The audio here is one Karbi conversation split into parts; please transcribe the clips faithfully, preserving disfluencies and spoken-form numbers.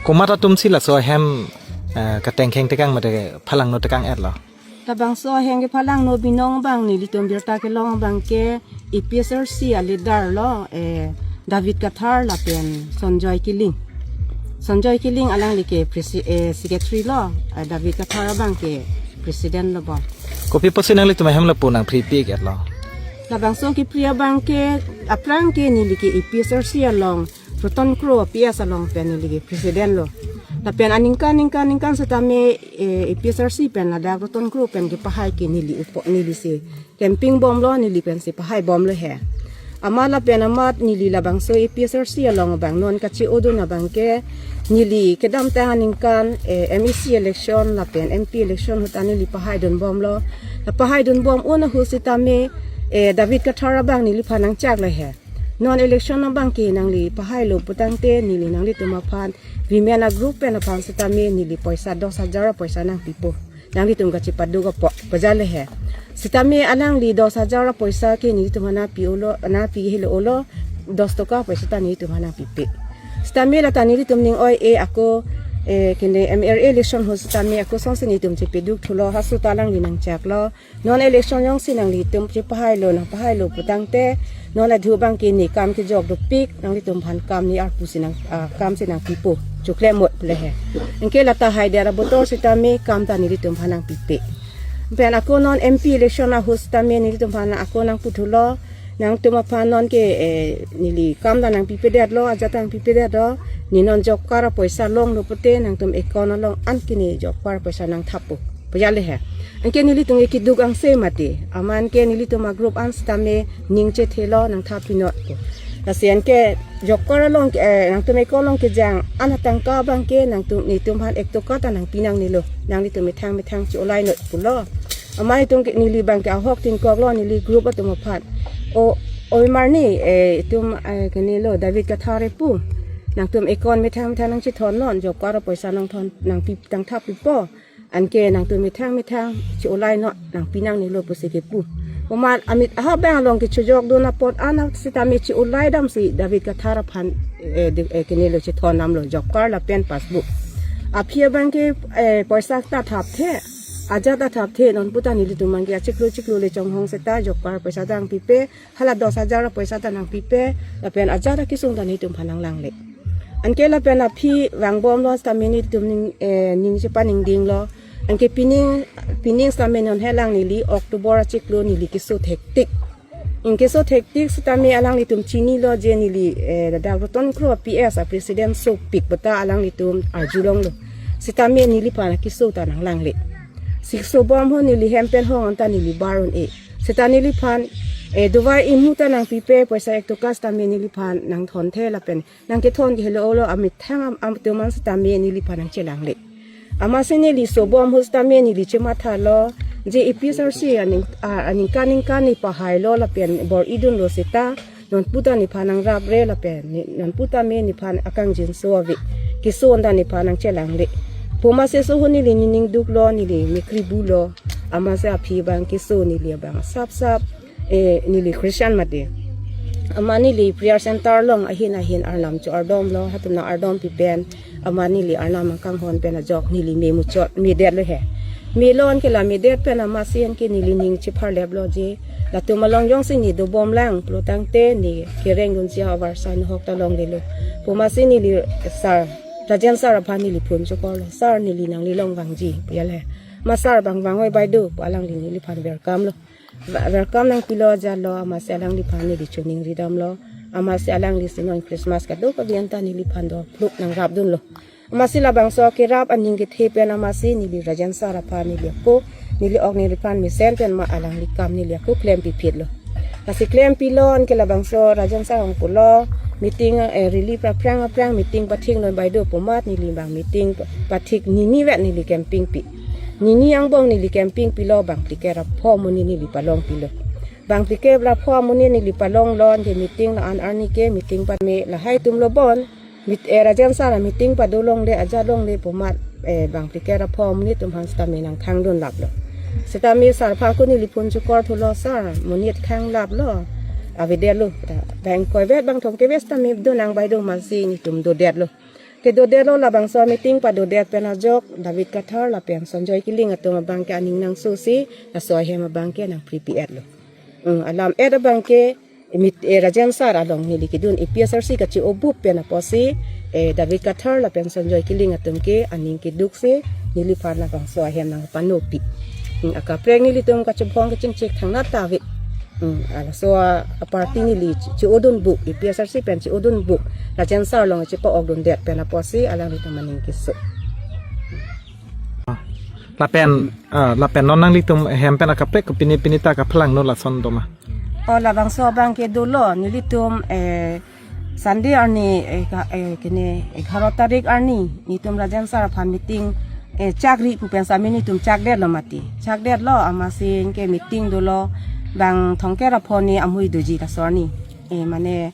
Komat atum si laso ahem, eh, katengkheng tekang mate phalangno tekang-etlo? Labangso ahem kephalangno binong abang nelitum birta kelong abang ke A P H L C a leader lo, eh, David Kathar lapen Sonjoy Killing. Sonjoy Killing alangli ke presi-, eh, secretary lo, eh, David Kathar abang ke president lo bo. Kopi apotsi nanglitum ahem lapu nangpri pi-etlo? Labangso kepri abang ke aphrang ke neli ke A P H L C along Roton Kro P S along pen neli ke president lo. Lapen aningkan ningkan ningkan setame, eh, A P H L C pen ladak Roton Kro pen kepahai ke neli upo neli si camping bomlo, neli pensi pahai bomlo he. Amat lapen amat neli labangso A P H L C along abang non kachi-odun abang ke neli kedamtang aningkan, eh, M A C election lapen M P election ahut ta neli pahaidun bomlo. La pahaidun bom un ahut setame, eh, David Kathar abang neliphan nangchak le he. Non election abang ke nangli pahailo putangte neli nanglitum aphan women a group pen aphan setame neli poisa dos hajar poisa nangpipo. Nanglitum kachipaduk apot pajale he. Setame alangli dos hajar poisa ke nelitum aphan nangpi-olo, nangpi helo olo, dos toka poisa ta nelitum aphan nangpipe. Setame lata nelitum ning oi-e ako, eh, kene M L A election ahut setame ako songsi nelitum chepeduk thulo, halaso ta alangli nangchaklo. Non election jongsi nanglitum chepahailo, nangpahailo putangte non adhu abang ke ne kam kejok dopik, nanglitum aphan kam ne arpu si nang, ah, kam si nangpipo, choklempo le he. Anke lata haidet abotor setame kam ta nelitum aphan nangpipe. Pen ako non M P election ahut setame nelitum aphan ako nangpu thulo, nangtum aphan non ke, eh, neli kam ta nangpipedetlo, ajat ta nangpipedetlo, ne non job card apoisa longlo pute nangtum account along an ke ne job card apoisa nangthappo pajale he. Anke nelitum ke keduk angse mati. Amat ke nelitum a group an setame ning chethelo nangthap pinot ko. Lasi anke job card along ke, eh, nangtum account along kejang an atangka abang ke nangtum netum aphan ek toka ta nangpi nangnelo. Nanglitum methang methang chi-olai not pulo. Amat netum ke neli abang ke ahok tingkoklo neli group atum aphan. O, o marni, eh, itum, eh, kene lo David Kathar pu. Nangtum account methang methang nangchethon non job card apoisa nangthon nangpi nangthap pipo. Anke nangtum methang methang chi-olai non nangpi nangnelo pusi kepu. Amat amit aha abang along kechojokdun apot an setame chi-olai damsi David Kathar aphan, eh, de, eh, kene lo chethon damlo job card lapen passbook. Aphi abang ke, eh, poisa ta thapthe, ajat ta thapthe, non pu ta nelitum abang ke achiklo chiklo le chonghong seta job card poisa ta nangpipe, hala dos hajar poisa ta nangpipe, lapen ajat ta kesung ta netum aphan nanglangle. Anke lapen aphi vangbomlo setame netum ning, eh, ning chepaningdinglo. Anke pining, pining setame non helang neli October achiklo neli keso thektik. Anke keso thektik setame alanglitum chinilo je neli, eh, ladak Roton Kro P S a president sopik beta alanglitum arjulonglo. Setame neliphan keso ta nanglangle. Si keso bom ahut neli hem pen hong anta neli bar un-e. Seta neliphan, eh, dovai imu ta nangpipe, poisa ek toka setame neliphan nangthonthe lapen nangkethon ke helo olo amethang am, am atum an setame neliphan nangchelangle. Amatsi neli so bom ahut setame neli chemathalo, je A P H L C aning, a, aningkan ningkan ne pahailo lapen bor-idunlo seta, non pu ta nephan nangrapre lapen ne, non pu tame nephan akangjinso ave. Keso anta nephan nangchelangle. Pu amatsi so ahut neli nening duklo, neli mekri bulo. Amatsi aphi abang keso neli abang sapsap, eh, neli Christian mati. Amat neli prayer center along ahin ahin arnam cho-ardomlo, hatum nang-ardom pipen. Amat neli arnam nangkanghon pen ajok neli me muchot, medetlo he. Melo anke la medet pen amatsi anke neli ning chepharleplo je. Latum along jongsi ne dobomlang pulotangte ne kereng dunji avarsa nahok ta longlelo. Pu amatsi neli sir, Rajen sir aphan neli phone chokorlo. Sir, neli nangli along vangji, puyale. Amat sir abang vang oi bai do, pu alangli neliphan welcome lo. Wa-, welcome nangpilo ajatlo, amatsi alangliphan neli choningri damlo. Amatsi alanglisi non Christmas kadokave anta neliphan dophlup nangrapdunlo. Amatsi labangso kerap aning kethe pen amatsi neli Rajen sir aphan neli ako, neli ok neliphan mesen pen ma alangli kam neli ako klempiphitlo. Lasi klempilo anke labangso Rajen sir abang pulo, meeting, eh, relief aphrang aphrang meeting pathiknon bai do pu amat neli abang meeting pathik nini vet neli camping pi. Nini angbong neli camping pilo bangphli kep ra pho amonit neli palong pilo. Bangphli kep ra pho amonit neli palonglo anke meeting la-an arni ke meeting pame lahai atumlo bon. Mit, eh, Rajen sir a meeting pado longle ajat longle pu amat, eh, bangphli kep ra pho amonit atum aphan setame nangthangdun laplo. Setame sir aphan ako neli phone chokor thulo, sir, monit khanglaplo. Avedetlo, ta, bang ingkoi vet bang thomkep vet setame donang bai do amatsi netum dodetlo. Kedodetlo, labangso meeting padodet pen ajok David Kathar lapen Sanjoy Killing atum abangke aning nangsosi laso ahem abangke nangprepi-etlo. Hmm, alam-et abangke mit, eh, Rajen sir along neli kedun A P H L C kachi-obup pen apotsi, eh, David Kathar lapen Sanjoy Killing atumke aning keduksi neliphan labangso ahem nangpanopi. Hmm, akaprek nelitum kachobhong kachingchek thangnat ta ave. Hmm, laso a-party neli chi-, chi-odunbuk, A P H L C pen chi-odunbuk, Rajen sir along chipa-okdundet pen apotsi alanglitum aning keso. Lapen, ah, lapen non nanglitum hem pen akaprek pini pini ta kaphlangno lason doma? O, labangso abangke dolo, nelitum, eh, Sunday arni, eh, ka-, eh, kene, egharo tarik arni, nelitum Rajen sir aphan meeting, eh, chakri pu pen sami nelitum chakdetlo mati. Chakdetlo, amatsi ke meeting dolo, bang Thongker apho ni amui doji laso arni. Eh, mane,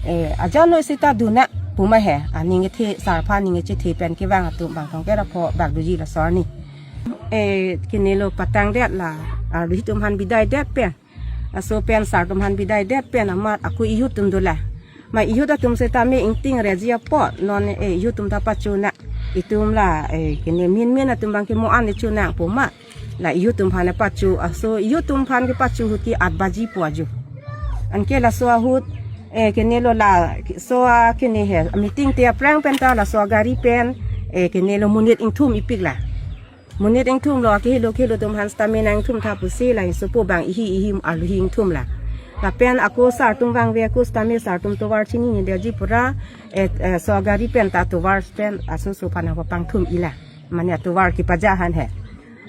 eh, ajan noi sita duna puma he, aning ethe sir aphan aning echethe pen kevang atum bang Thongker apho bak doji laso arni. Eh, kenelo patangdet la, ah, itum aphan bidaidet pen. Laso pen sir atum aphan bidaidet pen amat ako youth atum dola. Ma youth atum setame ingting reji apot non, eh, youth atum ta pachonang. Itum la, eh, kene min min atum abangke mo-an echonang puma. La youth atum aphan pacho, laso youth atum aphan kepacho ahut ke aat baji pu ajo. Anke laso ahut, eh, kenelo laso a kene he, meeting te aphrang pen ta laso gari pen, eh, kenelo monit ingthum ipik la. Monit ingthumlo, akehelo kehelo atum aphan setame nangthumtha pusi la ingsopo bang ihi ihi arlo hi ingthum la. Lapen ako sir atum vangve, ako setame sir atum tovar chinine detji pura, eh, eh, laso gari pen ta tovar pen aso so aphan nangpapangthum-i la. Mane atovar kepaja aphan he.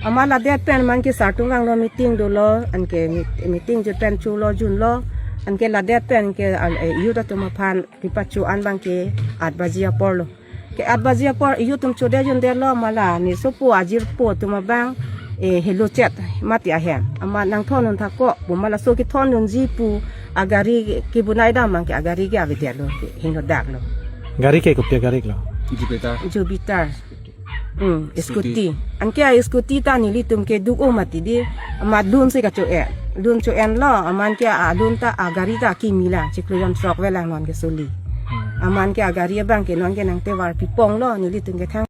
Amat ladet pen amatke sir atum vanglo, meeting dolo, anke meet-, meeting jut pen cholo junlo, anke ladet pen ke, ah, eh, youth atum aphan kepacho an abangke aat baji aporlo. Ke aat baji apor youth atum chodet jundetlo, amat la nesopo ajirpo atum abang, eh, helochet mati ahem. Amat nangthondun thakok pu, amat laso kethondunji pu agari kebonai dam abangke agari ke avedetlo, ke hingno daklo. Gari ke kopi agari lo? Jupiter. Jupiter. Hmm, scooty. Scooty. Anke a-scooty ta nelitum keduk-o mati di, amat loan si kacho-en. Loan cho-enlo, amatke a-loan ta agari ta kimi la, chiklo jon throk velang non ke suli. Hmm. Amatke agari abangke non ke nangtovar piponglo, nelitum ke thang